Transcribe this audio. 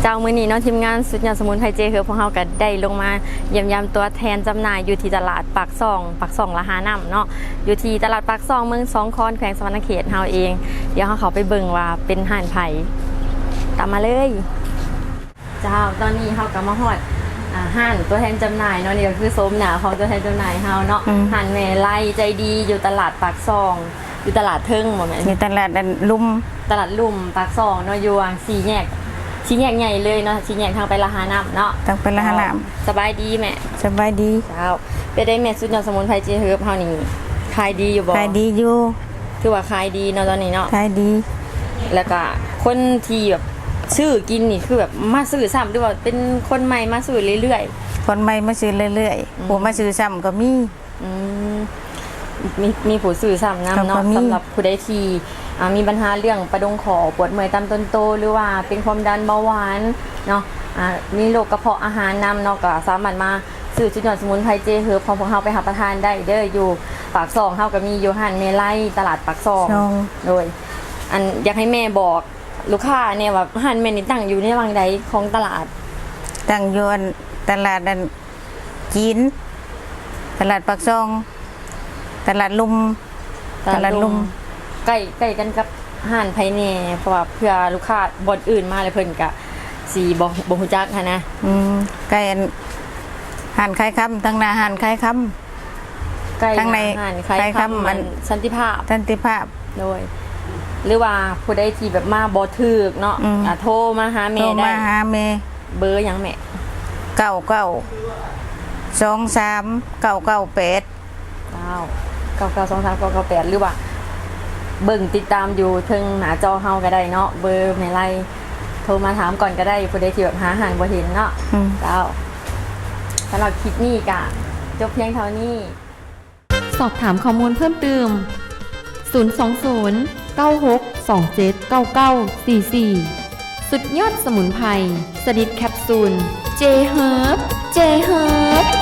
ເຈົ້າ ມື້ນີ້ເນາະ ທີມງານສຸດຍອດສະໝຸນໄພເຈເຮີບ ພວກເຮົາກໍໄດ້ລົງມາຢ້ຽມຢາມຕົວແທນຈຳໜ່າຍຢູ່ທີ່ຕະຫຼາດປາກຊ່ອງ ປາກຊ່ອງລະຫານ້ຳເນາະ ຢູ່ທີ່ຕະຫຼາດປາກຊ່ອງ ເມືອງສອງຄອນ ແຂວງສະຫວັນນະເຂດເຮົາເອງ. ດຽວເຮົາເຂົ້າໄປເບິ່ງວ່າເປັນຮ້ານໃຜ. ຕາມມາເລີຍ. ເຈົ້າ ຕອນນີ້ເຮົາກໍມາຮອດ ອາ ຮ້ານຕົວແທນຈຳໜ່າຍເນາະ ນີ້ກໍຄືໂສມໜ້າຂອງຕົວແທນຈຳໜ່າຍເຮົາເນາະ. ອືມ ຮ້ານແມ່ໄລໃຈດີ ຢູ່ຕະຫຼາດປາກຊ່ອງ ຢູ່ຕະຫຼາດເທິງບໍ່ແມ່ນ? ຢູ່ຕະຫຼາດອັນລຸ່ມ ຕະຫຼາດລຸ່ມປາກຊ່ອງເນາະ ຢູ່ຫວ່າງສີ່ແຍກ ສີ່ແຍກໃຫຍ່ເລີຍເນາະ ສີ່ແຍກທາງໄປລະຫານ້ຳເນາະ. ທາງໄປລະຫານ້ຳ. ສະບາຍດີແມ່. ສະບາຍດີ. ເຈົ້າ ເປັນໃດແມ່ ສຸດຍອດສະໝຸນໄພເຈເຮີບເຮົານີ້ ຂາຍດີຢູ່ບໍ່? ຂາຍດີຢູ່. ຖືວ່າຂາຍດີເນາະຕອນນີ້ເນາະ. ຂາຍດີ. ແລ້ວກະຄົນທີ່ແບບຊື້ກິນນີ້ ຄືແບບມາຊື້ຊ້ຳ ຫຼືວ່າເປັນຄົນໃໝ່ມາຊື້ເລື້ອຍໆ? ຄົນໃໝ່ມາຊື້ເລື້ອຍໆ. ອືມ ຜູ້ມາຊື້ຊ້ຳກໍມີ. ອືມ ມີ ມີຜູ້ຊື້ຊ້ຳນຳເນາະ. ກໍມີ. ສຳລັບຜູ້ໃດທີ່ ອາ ມີບັນຫາເລື່ອງປະດົງຂໍ້ ປວດເມື່ອຍຕາມຕົ້ນໂຕ ຫຼືວ່າເປັນຄວາມດັນເບົາຫວານເນາະ ອາ ມີໂລກກະເພາະອາຫານນຳເນາະ ກໍສາມາດມາຊື້ສຸດຍອດສະໝຸນໄພເຈເຮີບຂອງພວກເຮົາໄປຮັບປະທານໄດ້ເດີ້. ຢູ່ປາກຊ່ອງເຮົາກໍມີ ຢູ່ຮ້ານແມ່ໄລ ຕະຫຼາດປາກຊ່ອງ. ໂດຍ ອັນ ຢາກໃຫ້ແມ່ບອກລູກຄ້າແດ່ວ່າ ຮ້ານແມ່ນີ້ຕັ້ງຢູ່ໃນຫວ່າງໃດຂອງຕະຫຼາດ? ຕັ້ງຢູ່ອັນ ຕະຫຼາດອັນ ຈີນ ຕະຫຼາດປາກຊ່ອງ ຕະຫຼາດລຸ່ມ ຕະຫຼາດລຸ່ມ ຕະຫຼາດລຸ່ມ ໃກ້ ໃກ້ກັນກັບຮ້ານໃຜແດ່? ເພາະວ່າເພື່ອລູກຄ້າບ່ອນອື່ນມາແລ້ວ ເພິ່ນກະຊິບໍ່ ບໍ່ຮູ້ຈັກຫັ້ນນະ. ອືມ ໃກ້ອັນ ຮ້ານຂາຍຄຳ ທາງໜ້າຮ້ານຂາຍຄຳ ໃກ້ທາງໃນຮ້ານຂາຍຄຳ ຂາຍຄຳ ອັນ ອັນ ສັນຕິພາບ ສັນຕິພາບ. ໂດຍ ຫຼືວ່າຜູ້ໃດທີ່ແບບມາບໍ່ຖືກເນາະ ອືມ ອາ ໂທມາຫາແມ່ໄດ້ ໂທມາຫາແມ່. ເບີຫຍັງແມ່? ເກົ້າເກົ້າສອງສາມເກົ້າເກົ້າແປດ. ເຈົ້າ ເກົ້າເກົ້າສອງສາມເກົ້າເກົ້າແປດ ຫຼືວ່າເບິ່ງຕິດຕາມຢູ່ເທິງໜ້າຈໍເຮົາກໍໄດ້ເນາະ ເບີແມ່ໄລ. ໂທມາຖາມກ່ອນກໍໄດ້ ຜູ້ໃດທີ່ແບບຫາຮ້ານບໍ່ເຫັນເນາະ. ອືມ ເຈົ້າ ສຳລັບຄລິບນີ້ກໍຈົບພຽງເທົ່ານີ້. ສອບຖາມຂໍ້ມູນເພີ່ມຕື່ມ ສູນສອງສູນ ເກົ້າຫົກສອງເຈັດ ເກົ້າເກົ້າສີ່ສີ່. ສຸດຍອດສະໝຸນໄພ ສະດິດແຄັບຊູນ ເຈເຮີບ ເຈເຮີບ.